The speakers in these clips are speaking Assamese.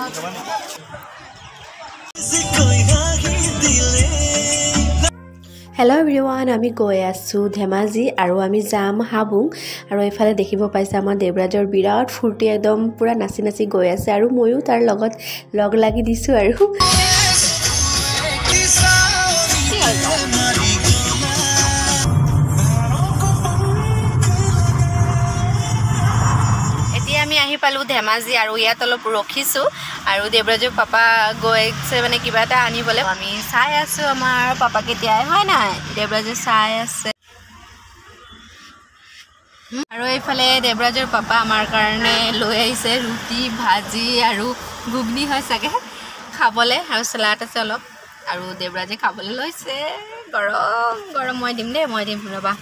হেল্ল' এভৰিৱান, আমি গৈ আছোঁ ধেমাজি আৰু আমি যাম হাবুং। আৰু এইফালে দেখিব পাইছে আমাৰ দেৱৰাজৰ বিৰাট ফূৰ্তি, একদম পূৰা নাচি নাচি গৈ আছে আৰু ময়ো তাৰ লগত লগ লাগি দিছোঁ। আৰু এতিয়া আমি আহি পালোঁ ধেমাজি আৰু ইয়াত অলপ ৰখিছোঁ আৰু দেৱৰাজৰ পাপা গৈছে মানে কিবা এটা আনিবলৈ। আমি চাই আছোঁ আমাৰ পাপা কেতিয়াই হয় নাই, দেৱৰাজে চাই আছে। আৰু এইফালে দেৱৰাজৰ পাপা আমাৰ কাৰণে লৈ আহিছে ৰুটি ভাজি আৰু ঘুগনি হয় চাগে খাবলৈ, আৰু চালাড আছে অলপ। আৰু দেৱৰাজে খাবলৈ লৈছে। গৰম গৰম, মই দিম দেই, মই দিম ৰ'বা,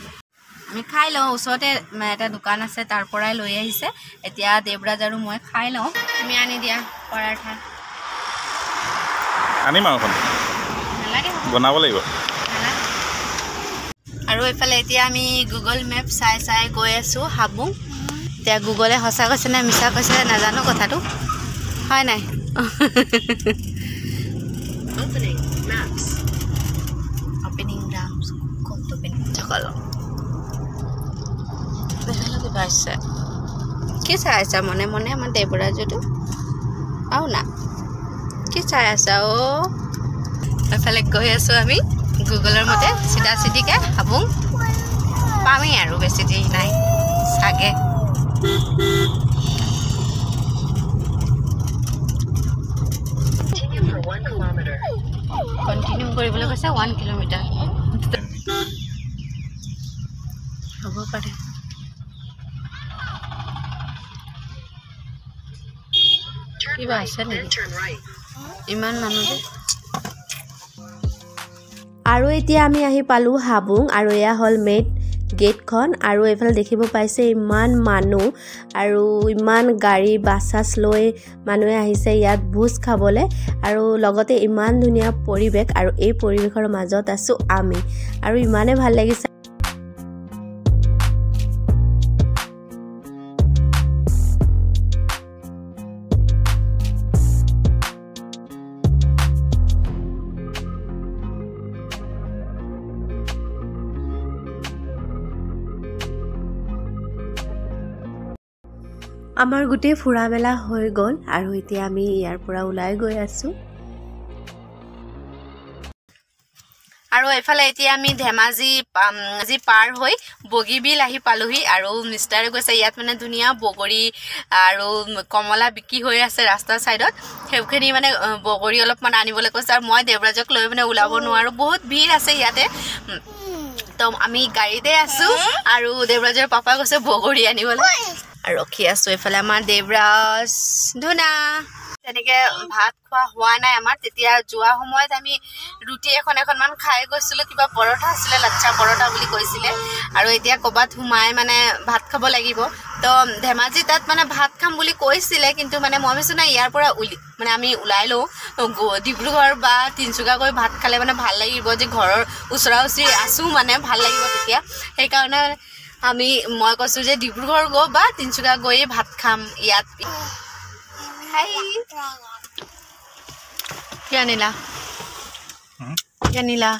আমি খাই লওঁ। ওচৰতে এটা দোকান আছে, তাৰ পৰাই লৈ আহিছে। এতিয়া দেৱৰাজ আৰু মই খাই লওঁ। তুমি আনি দিয়া পৰাঠা। আনিম আৰু এখন নালাগে, বনাব লাগিব। আৰু এইফালে এতিয়া আমি গুগল মেপ চাই চাই গৈ আছোঁ হাবুং। এতিয়া গুগলে সঁচা কৈছে নে মিছা কৈছে নাজানো কথাটো, হয় নাই? অপেনিং কিবা আছে, কি চাই আছা মনে মনে? আমাৰ দেৱৰাজতো আও না, কি চাই আছা অ'? এফালে গৈ আছোঁ আমি গুগলৰ মতে চিধা চিধিকৈ হাবুং পামেই আৰু, বেছি দেৰি নাই চাগে। কণ্টিনিউ কৰিবলৈ কৈছে, 1 কিলোমিটাৰ হ'ব পাৰে। কিবা আছে নেকি ইমান মানুহ যে? আৰু এতিয়া আমি আহি পালোঁ হাবুং আৰু এয়া হ'ল মেইন গেটখন। আৰু এইফালে দেখিব পাইছে ইমান মানুহ আৰু ইমান গাড়ী বাছ চাছ লৈ মানুহে আহিছে ইয়াত ভোজ খাবলৈ। আৰু লগতে ইমান ধুনীয়া পৰিৱেশ, আৰু এই পৰিৱেশৰ মাজত আছোঁ আমি আৰু ইমানেই ভাল লাগিছে। আমাৰ গোটেই ফুৰা মেলা হৈ গ'ল আৰু এতিয়া আমি ইয়াৰ পৰা ওলাই গৈ আছোঁ। আৰু এইফালে এতিয়া আমি ধেমাজি পাৰ হৈ বগীবিল আহি পালোহি। আৰু মিষ্টাৰে কৈছে ইয়াত মানে ধুনীয়া বগৰী আৰু কমলা বিক্ৰী হৈ আছে ৰাস্তাৰ ছাইডত, সেইখিনি মানে বগৰী অলপমান আনিবলৈ কৈছে। আৰু মই দেৱৰাজক লৈ মানে ওলাব নোৱাৰোঁ, বহুত ভিৰ আছে ইয়াতে। তো আমি গাড়ীতে আছোঁ আৰু দেৱৰাজৰ পাপা কৈছে বগৰী আনিবলৈ, আৰু ৰখি আছোঁ। এইফালে আমাৰ দেৱৰাজ ধুনা। তেনেকৈ ভাত খোৱা হোৱা নাই আমাৰ। তেতিয়া যোৱা সময়ত আমি ৰুটি এখন এখনমান খাই গৈছিলোঁ, কিবা পৰঠা আছিলে, লাচ্ছা পৰঠা বুলি কৈছিলে। আৰু এতিয়া ক'ৰবাত সোমাই মানে ভাত খাব লাগিব। তো ধেমাজি তাত মানে ভাত খাম বুলি কৈছিলে, কিন্তু মানে মই ভাবিছোঁ নাই ইয়াৰ পৰা মানে আমি ওলাই লওঁ ডিব্ৰুগড় বা তিনিচুকীয়া গৈ ভাত খালে মানে ভাল লাগিব, যে ঘৰৰ ওচৰা ওচৰি আছোঁ মানে ভাল লাগিব তেতিয়া। সেইকাৰণে আমি মই কৈছোঁ যে ডিব্ৰুগড় গৈ বা তিনিচুকীয়া গৈয়ে ভাত খাম ইয়াত। কি আনিলা? কি আনিলা?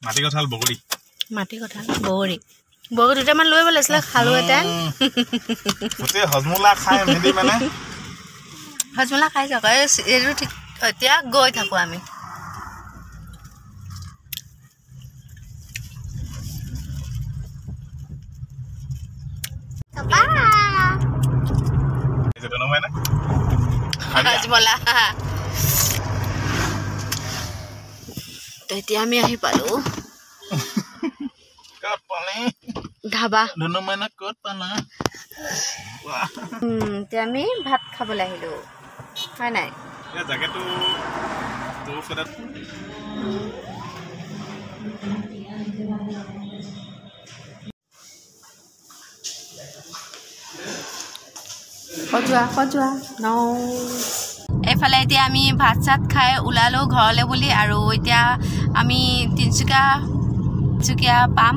মাটি কঁঠাল বগৰী। মাটি কঁঠাল বগৰী, বগৰী দুটামান লৈ পেলাইছিলে, খালোহেঁতেন। হজমোলা খাই মানে হজমোলা খাই যাওক এইটো ঠিক। এতিয়া গৈ থাকোঁ আমি। তো এতিয়া আমি আহি পালো ধাবা। এতিয়া আমি ভাত খাবলৈ আহিলো, হয় নাই? সজোৱা ন। এইফালে এতিয়া আমি ভাত চাত খাই ওলালোঁ ঘৰলৈ বুলি। আৰু এতিয়া আমি তিনিচুকীয়া পাম,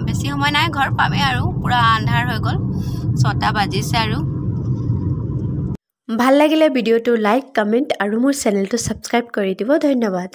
বেছি সময় নাই, ঘৰ পামেই আৰু। পূৰা আন্ধাৰ হৈ গ'ল, 6টা বাজিছে। আৰু ভাল লাগিলে ভিডিঅ'টো লাইক, কমেণ্ট আৰু মোৰ চেনেলটো ছাবস্ক্ৰাইব কৰি দিব। ধন্যবাদ।